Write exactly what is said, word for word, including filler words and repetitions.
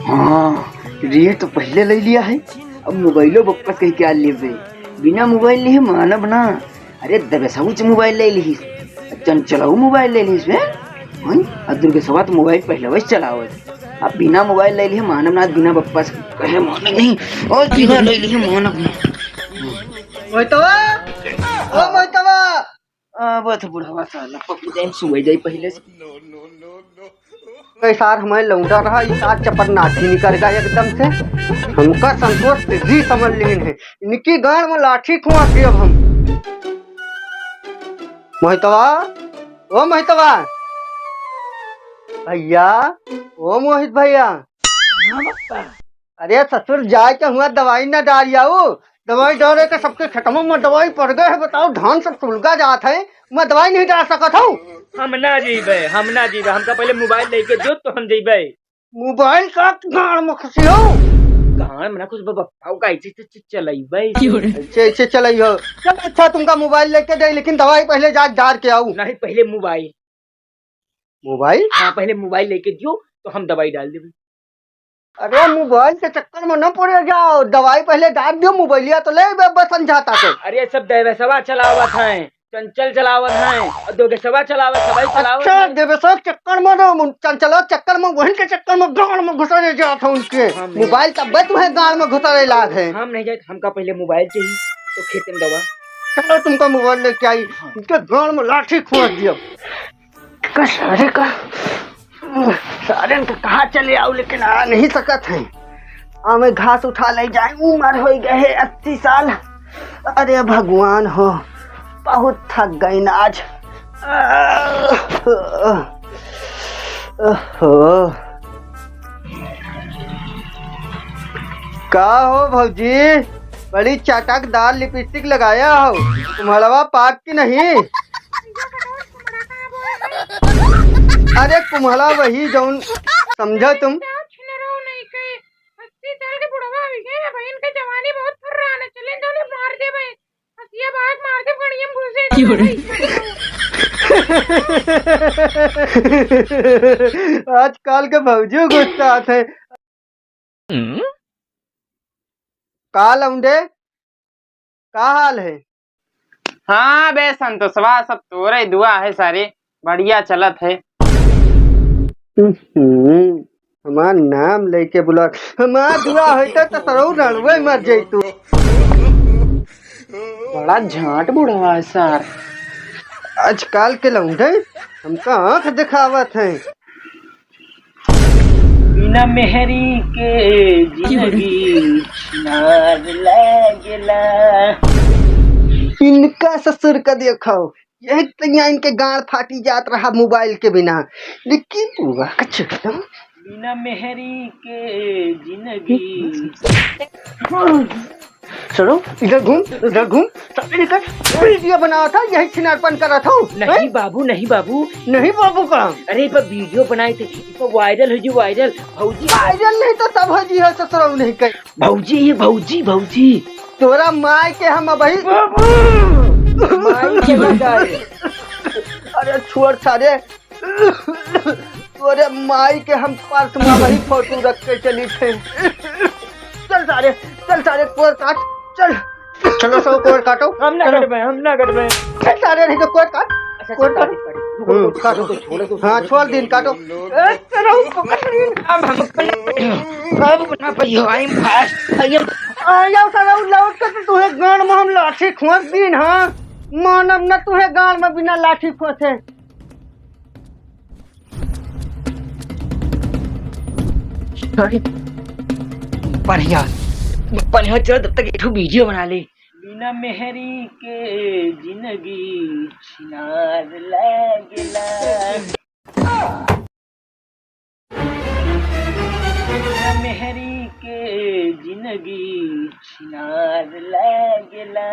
हाँ, रे तो पहिले लइ लिया है, अब मोबाइलो बप्पस कहि के आ लेबे। बिना मोबाइल लिहे मानब ना। अरे दबेसउच मोबाइल लइ लिहिस, चंचलऊ मोबाइल लइ लिहिस बे। हैं? अब दुर्गेसवा तो मोबाइल पहिले वइसे चलावत। अब बिना मोबाइल लइ लिहे मानब ना, बिना बप्पस कहे मानब नहीं, और बिना लइ लिहे मानब ना। मोहितवा, ओ मोहितवा, आ, वो तो बुढ़वा साला पप्पू जाए, सुबह जाए पहिले से। कई सार हमारे लौंडा रहा, ई सार चपरनाठी निकल गया एकदम से। हमका संतोष सिद्धि समझ लेन है, इनकी गांड में लाठी खुआ के अब हम। मोहितवा, ओ मोहितवा, भइया, ओ मोहित भइया। हाँ, बप्पा। अरे ससुर, जाए के हुआ दवाई न डाल आऊ। दवाई डाले के सबके खेतवा में दवाई पड़ गए है, बताओ, धान सब सुलगा जात है, मैं दवाई नहीं डाल सकत हूँ। हम ना जइबे, हम ना जइबे, हमका पहिले मोबाइल लेके दो तो हम जइबे। मोबाइल का गाड़ में खुशी हो? गाड़ में ना खुश बा, बताओ का ऐसे, ऐसे चलइबे। ऐसे, ऐसे चलई हो। चल अच्छा, तुमका मोबाइल लेके दे, लेकिन दवाई पहिले जा डाल के आऊ। नहीं, पहिले मोबाइल। मोबाइल? हाँ, पहिले मोबाइल लेके दियो तो हम दवाई डाल देबे। अरे मोबाइल के चक्कर में न पड़े जाओ, दवाई पहिले डाल दियो, मोबाइलिया तो ले बे, बसन जाता तो। अरे सब देवेसवा चलावत हैं, चंचल चलावत हैं, और दोगेसवा चलावत, सवाई चलावत अच्छा, हैं। देवेसवा के चक्कर में न, चंचलवा के चक्कर में, वहन के चक्कर में गाड़ में घुसरे जात है उनके। हाँ, मैं मोबाइल तब तुम्हें गाड़ में घुसरे लाग है। हम नहीं जाए, हमका पहिले मोबाइल चाहिए, तो खेते में दवा। चलो तुमका मोबाइल लेके आई, हाँ। उनके गाड़ में लाठी खोस दियो। का सारे का, सारे का कहाँ चले आऊ, लेकिन आ नहीं सकत है। हमें घास उठा ले जाए, उम्र हो गए है अस्सी साल। अरे भगवान हो, बहुत थक गई ना आज। ओहो, का हो भौजी, बड़ी चटकदार लिपस्टिक लगाया हो, कुम्हड़वा पाक कि नहीं? अरे कुम्हड़ा वही जौन समझो तुम। छिनरो नहीं के, अस्सी साल के बुढ़वा हो गए, अब इनके जवानी बहुत फुर्रान है, चलें तो उन्हें मार दे भाई, हसिया बात मार दे, गड़िया में घुसे। आजकल के भौजी गुस्सा आते हैं। हम्म? का लौंडे, का हाल है? हाँ बे संतोषवा, सब तोरे दुआ है सारे, बढ़िया चलत है। हम्म, हमार नाम लेके बुला, हमार दुआ होता तो सरऊ रणवे मर जैतू। बड़ा झांट बुढ़वा है सार। आजकल के लौंडे हमका आंख दिखावत हैं। बिना मेहरी के जिंदगी छिनार लागेला। इनका ससुर का देखो, यही तैया इनके गाड़ फाटी जात रहा मोबाइल के बिना। लेकिन बुआ का चुटना। बिना मेहरी के जिंदगी। सुनो, इधर घूम, इधर घूम, सारे लेकर वीडियो बनावा था, यही छिनारपन करा था। नहीं हैं? बाबू, नहीं बाबू। नहीं बाबू का? अरे, पर वीडियो बनाए थे, इस पर वायरल हो जी, वायरल। भौजी। वायरल नहीं तो तब हो जी है ससुरऊ नहीं कहीं। भौजी, ये भौजी, भौजी। तोरा माय के हम अबही बाबू! माय के ना जाए। अरे छोड़ सारे, तोरे माई के हम पर्स में वही फोटो रख के चली थे। चल सारे, चल सारे, कोर काट, चल। चलो सब कोर काटो। हम ना चलो। कटबे, हम ना कटबे। चल सारे, नहीं तो कोर काट। अच्छा, कोर काट। काट, काट। रुको, हम्म, रुको, काटो। रुको, छोड़ो, रुको, हाँ, छोड़ो। छोड़ दिन, काटो। ए, चलो, पकड़ लीन। अब हम सब बना पाइयो, I'm fast, I am आ जाओ सारा, उ लौट के तो तुहे गांड में हम लाठी खोस दीन, हाँ? मानब ना तुहे गांड में बिना लाठी खोसे। अरे, बढ़िया, बढ़िया, चल, तब तक एक ठो वीडियो बना ले। बिना मेहरी के जिंदगी छिनार लागेला। बिना मेहरी के जिंदगी छिनार लागेला।